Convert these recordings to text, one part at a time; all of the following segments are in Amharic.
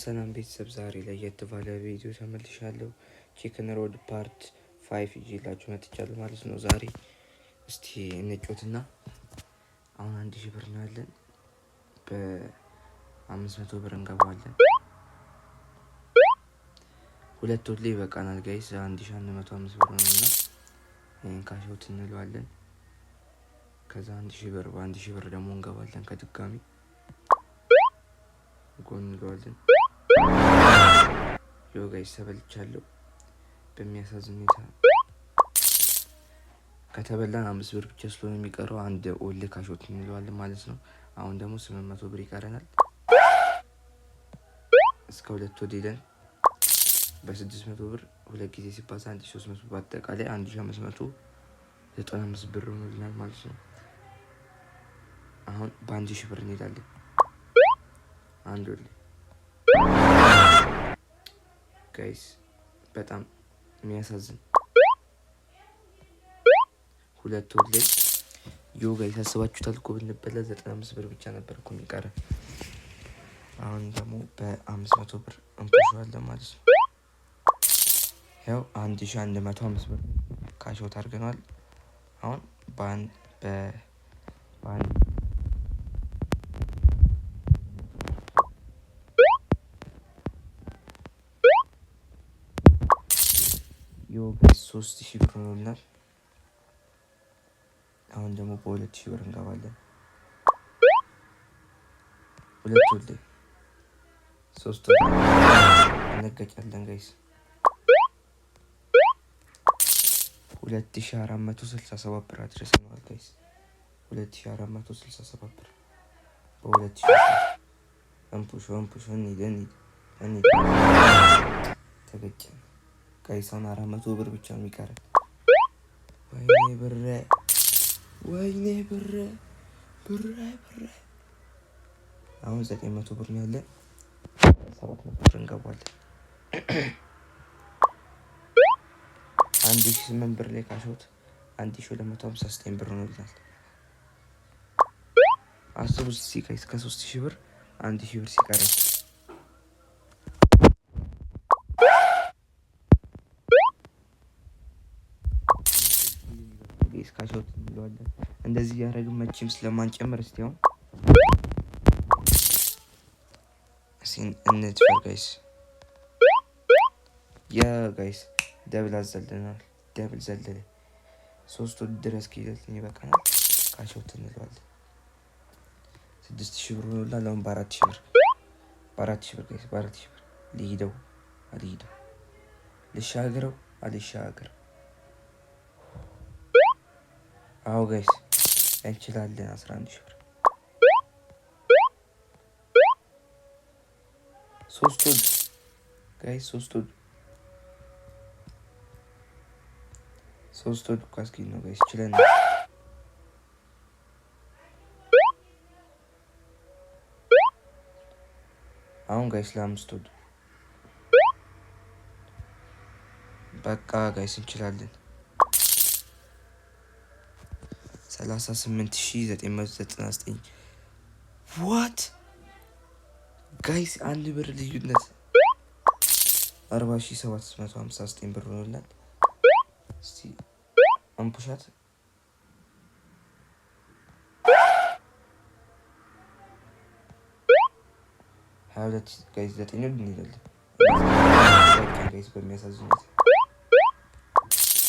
ሰላም ቤተሰብ፣ ዛሬ ለየት ባለ ቪዲዮ ተመልሻለሁ። Chicken Road part 5 ይዤላችሁ መጥቻለሁ ማለት ነው። ዛሬ እስቲ እንጫወትና አሁን 1000 ብር ነው ያለን። በ500 ብር እንገባለን። ሁለት ወር ላይ ይበቃናል guys። 1105 ብር ነው እና ይህን cash out እንለዋለን። ከዛ 1000 ብር፣ በ1000 ብር ደግሞ እንገባለን። ከድጋሚ go እንለዋለን። Yo guys፣ ተበልቻለሁ በሚያሳዝን ሁኔታ። ከተበላን 5 ብር ብቻ ስለሆነ የሚቀረው አንድ odd cash out እንለዋለን ማለት ነው። አሁን ደግሞ 800 ብር ይቀረናል። እስከ ሁለት odd ሄደን በ600 ብር ሁለት ጊዜ ሲባዛ 1300፣ በአጠቃላይ 1595 ብር ሆኖልናል ማለት ነው። አሁን በ1000 ብር እንሄዳለን። አንድ odd guys፣ በጣም የሚያሳዝን። ሁለት odd ላይ። Yo guys፣ ያስባችሁታል እኮ፣ ብንበላ 95 ብር ብቻ ነበር እኮ የሚቀረን። አሁን ደግሞ በ500 ብር እንፑሸዋለን ማለት ነው። ያው 1105 ብር cash out አድርገነዋል። አሁን በአንድ በአንድ yo guys፣ 3000 ብር ሆኖልናል። አሁን ደግሞ በ2000 ብር እንገባለን። ሁለት odd፣ ሶስት odd እንገጫለን guys። 2467 ብር አድርሰነዋል guys። 2467 ብር በ2000 ብር። እንፑሽ፣ እንፑሽ፣ እንሂድ፣ እንሂድ፣ እንሂድ። ተገጨን guys። አሁን 400 ብር ብቻ ነው የሚቀረን። ወይኔ ብሬ፣ ወይኔ ብሬ፣ ብሬ፣ ብሬ። አሁን 900 ብር ነው ያለን። 700 ብር እንገባለን። 1008 ብር ላይ cash out 1259 ብር ሆኖልናል። አስቡ እስኪ guys፣ ከ3000 ብር 1000 ብር ሲቀረን። Guys፣ cash out እንለዋለን። እንደዚህ እያደረግን መቼም ስለማንጨምር እስቲ አሁን እስቲ እንድፈር guys። Yeah guys፣ double አዘልናል። Double ዘለለ። ሶስቱ ድረስ ከሄደልን ይበቃናል። Cash out እንለዋለን። 6000 ብር ሆኖላል። አሁን በ4000 ብር፣ በ4000 ብር guys፣ በ4000 ብር ልሂደው አልሂደው፣ ልሻገረው አልሻገረው? አዎ guys፣ እንችላለን። 11,000 ብር፣ ሶስት odd guys፣ ሶስት odd፣ ሶስት odd እኮ አስጊድ ነው guys፣ ችለን። አሁን guys ለአምስት odd። በቃ guys፣ እንችላለን። 38,999። What guys፣ 1 ብር ልዩነት። 40,759 ብር ሆኖላል። እስቲ አንፑሻት። 22 guys፣ ዘጠኝ እንሄዳለን guys። በሚያሳዝኑት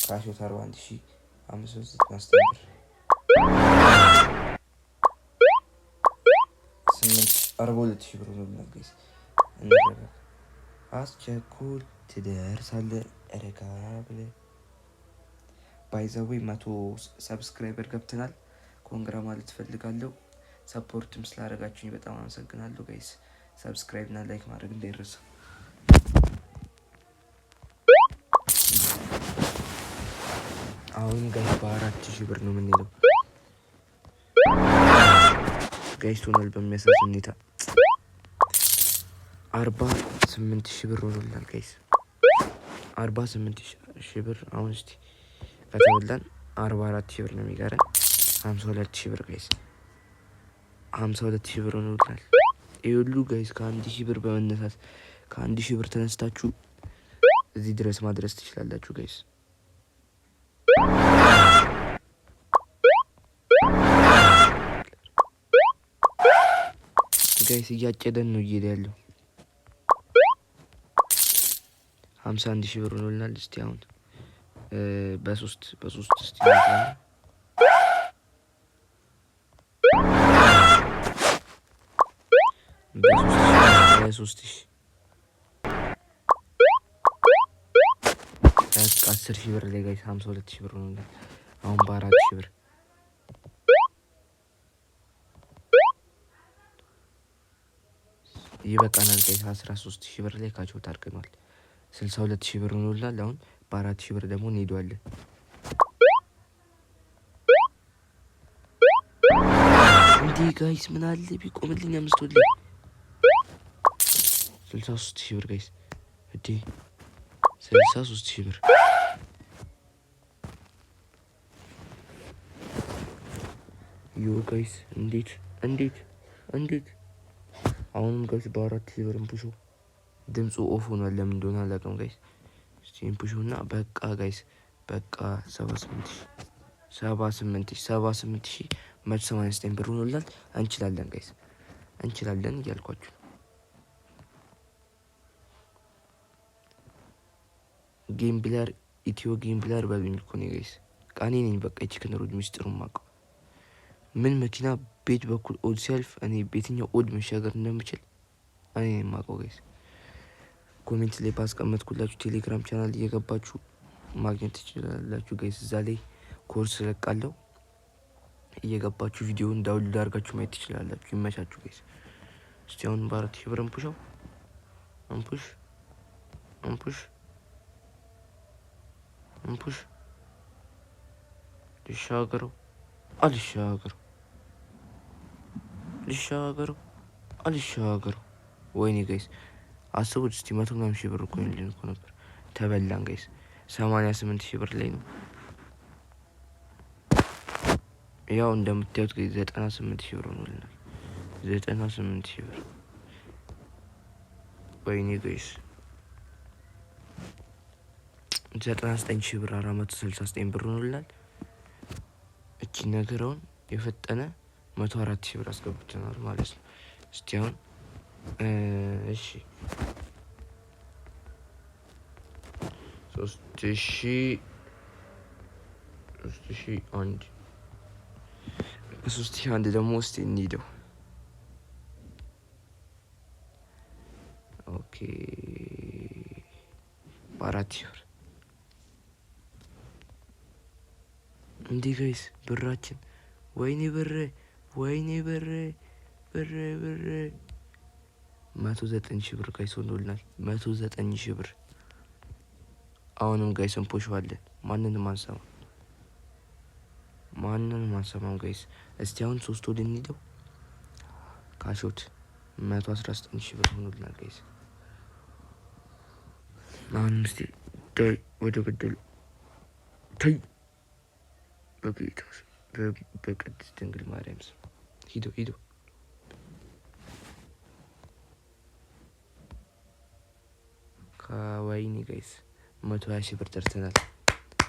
cash out 41,599 ብር፣ ስምንት፣ 42,000 ብር ሆኖልናል guys። እንረጋጋ። አስቸኩል ትደርሳለህ ረጋ ብለህ። By the way፣ 100 subscriber ገብተናል። Congra ማለት እፈልጋለሁ። Support ም ስላደረጋችሁኝ በጣም አመሰግናለሁ guys። Subscribe እና like ማድረግ እንዳይረሳ። አሁን guys በ4000 ብር ነው የምንሄደው። Guys፣ ሆኗል በሚያሳዝን ሁኔታ። 48,000 ብር ሆኖልናል guys። 48,000 ብር። አሁን እስቲ ከተበላን 44,000 ብር ነው የሚቀረን። 52,000 ብር guys፣ 52,000 ብር ሆኖልናል። ይህ ሁሉ guys ከ1,000 ብር በመነሳት፣ ከ1,000 ብር ተነስታችሁ እዚህ ድረስ ማድረስ ትችላላችሁ guys። Guys እያጨደን ነው እየሄደ ያለው። 51,000 ብር ሆኖልናል። እስቲ አሁን በሶስት እስቲ በ3,000፣ 10,000 ብር ላይ guys 52,000 ብር ሆኖልናል። አሁን በ4,000 ብር ይበቃናል guys። 13,000 ብር ላይ cash out አድርገናል። 62,000 ብር ሆኖልናል። አሁን በ4,000 ብር ደግሞ እንሄደዋለን። እንዴ guys፣ ምን አለ ቢቆምልኝ አምስት ወልኝ። 63,000 ብር guys፣ እንዴ፣ 63,000 ብር። Yo guys፣ እንዴት እንዴት እንዴት! አሁንም guys በ4,000 ብር እንፑሾ። ድምፁ off ሆኗል። ለምን እንደሆነ አላውቅም guys። እስቲ እንፑሾ እና በቃ guys፣ በቃ 78,000፣ 78,000፣ 78,189 ብር ሆኖላል። እንችላለን guys፣ እንችላለን እያልኳችሁ ነው። Gambler፣ ኢትዮ gambler በሉኝ እኮ ነው guys። ቃኔ ነኝ በቃ የ Chicken Road ሚስጥሩን ማውቀው። ምን መኪና ቤት በኩል odd ሲያልፍ እኔ በየትኛው odd መሻገር እንደምችል እኔ ነኝ የማውቀው guys። Comment ላይ ባስቀመጥኩላችሁ ቴሌግራም ቻናል እየገባችሁ ማግኘት ትችላላችሁ guys። እዛ ላይ ኮርስ እለቃለሁ። እየገባችሁ ቪዲዮውን download አድርጋችሁ ማየት ትችላላችሁ። ይመቻችሁ guys። እስቲ አሁን በ4,000 ብር እንፑሸው፣ እንፑሽ፣ እንፑሽ፣ እንፑሽ። ልሻገረው አልሻገረው፣ ልሻገረው አልሻገረው። ወይኔ guys፣ አስቡት እስቲ መቶ ምናምን ሺህ ብር እኮ እኮ ነበር። ተበላን guys። 88,000 ብር ላይ ነው። ያው እንደምታዩት guys 98,000 ብር ሆኖልናል። 98,000 ብር። ወይኔ guys፣ 99,000 ብር፣ 469 ብር ሆኖልናል። እቺ ነገር አሁን የፈጠነ 104,000 ብር አስገብተናል ማለት ነው። እስቲ አሁን እሺ 3,000፣ 3,001፣ በ3,001 ደግሞ እስቲ እንሂደው። Okay፣ በ4,000 ብር። እንዲህ guys ብራችን፣ ወይኔ ብሬ፣ ወይኔ ብሬ፣ ብሬ፣ ብሬ። 109,000 ብር guys ሆኖልናል። 109,000 ብር። አሁንም guys እንፖሸዋለን። ማንንም አንሰማ፣ ማንንም አንሰማም guys። እስቲ አሁን ሶስት ወደ እንሂደው። Cash out 119,000 ብር ሆኖልናል guys። አሁንም እስቲ ወደ ገደሉ ተይ፣ በጌታ በቅድስት ድንግል ማርያም ስም ሂዶ ሂዶ። ከወይኔ guys፣ 120,000 ብር ደርሰናል።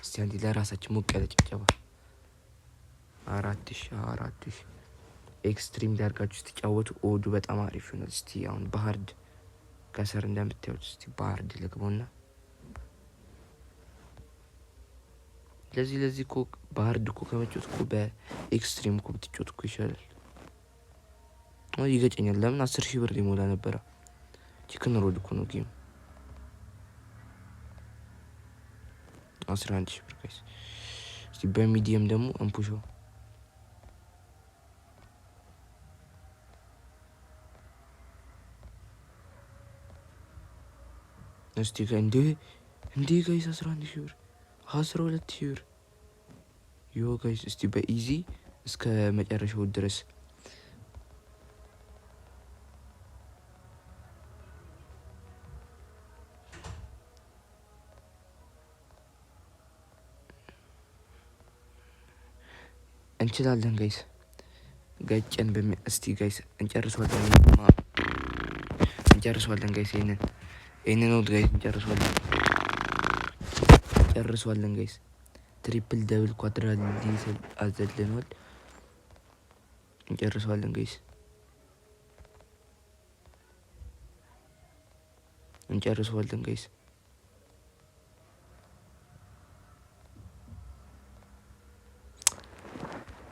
እስቲ አንዴ ለራሳችን ሞቅ ያለ ጭብጨባ። 4,000፣ 4,000። Extreme ሊያርጋችሁ ስትጫወቱ odd ኡ በጣም አሪፍ ይሆናል። እስቲ አሁን በ hard ከስር እንደምታዩት እስቲ በ hard ልግበውና ለዚህ እኮ በ hard እኮ ከመጫወት እኮ በ extreme እኮ ብትጫወት እኮ ይሻላል። ይገጨኛል። ለምን 10,000 ብር ሊሞላ ነበረ። Chicken Road እኮ ነው game ኡ። 11,000 ብር guys። እስቲ በ medium ደግሞ እንፑሸው። እስቲ እንዴ እንዴ guys፣ 11,000 ብር፣ 12,000 ብር። Yo guys፣ እስቲ በ easy እስከ መጨረሻው ድረስ። እንችላለን guys። ገጨን በሚ እስቲ guys እንጨርሰዋለን። እንጨርሰዋለን guys። ይሄንን odd guys እንጨርሰዋለን፣ እንጨርሰዋለን guys። Triple፣ double፣ quadra አዘልነዋል። እንጨርሰዋለን guys፣ እንጨርሰዋለን guys።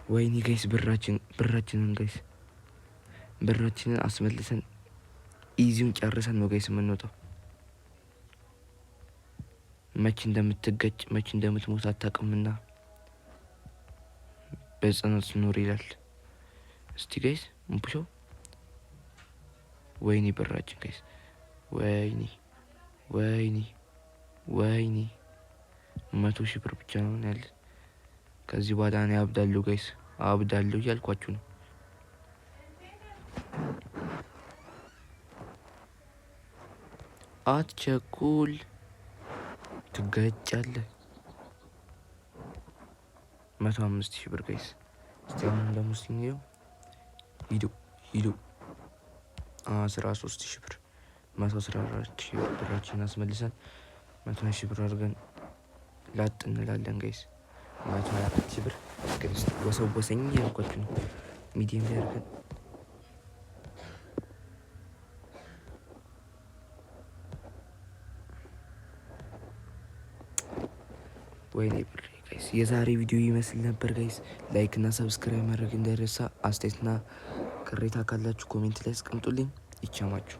ወይኔ guys፣ ብራችንን guys፣ ብራችንን አስመልሰን easy ውን ጨርሰን ነው guys የምንወጣው። መች እንደምትገጭ መች እንደምትሞት አታውቅምና በጽናት ኑር ይላል። እስቲ guys እንፑሸው። ወይኔ ብራችን guys፣ ወይኔ ወይኔ ወይኔ፣ 100,000 ብር ብቻ ነው ያለ። ከዚህ በኋላ እኔ አብዳለሁ guys፣ አብዳለሁ እያልኳችሁ ነው። አትቸኩል፣ ትገጫለህ። 105,000 ብር guys። እስቲ አሁን ደግሞ እስቲ እንየው። ሂዱ ሂዱ። 13,000 ብር፣ 114,000 ብር። ብራችንን አስመልሰን 120,000 ብር አድርገን ላጥ እንላለን guys። 124,000 ብር ግን ወሰወሰኝ ያልኳችሁ ነው። Medium ላይ አድርገን ወይኔ ብር guys። የዛሬ ቪዲዮ ይመስል ነበር guys። Like እና subscribe ማድረግ እንዳይረሳ። አስተያየትና ቅሬታ ካላችሁ comment ላይ አስቀምጡልኝ። ይቻማችሁ።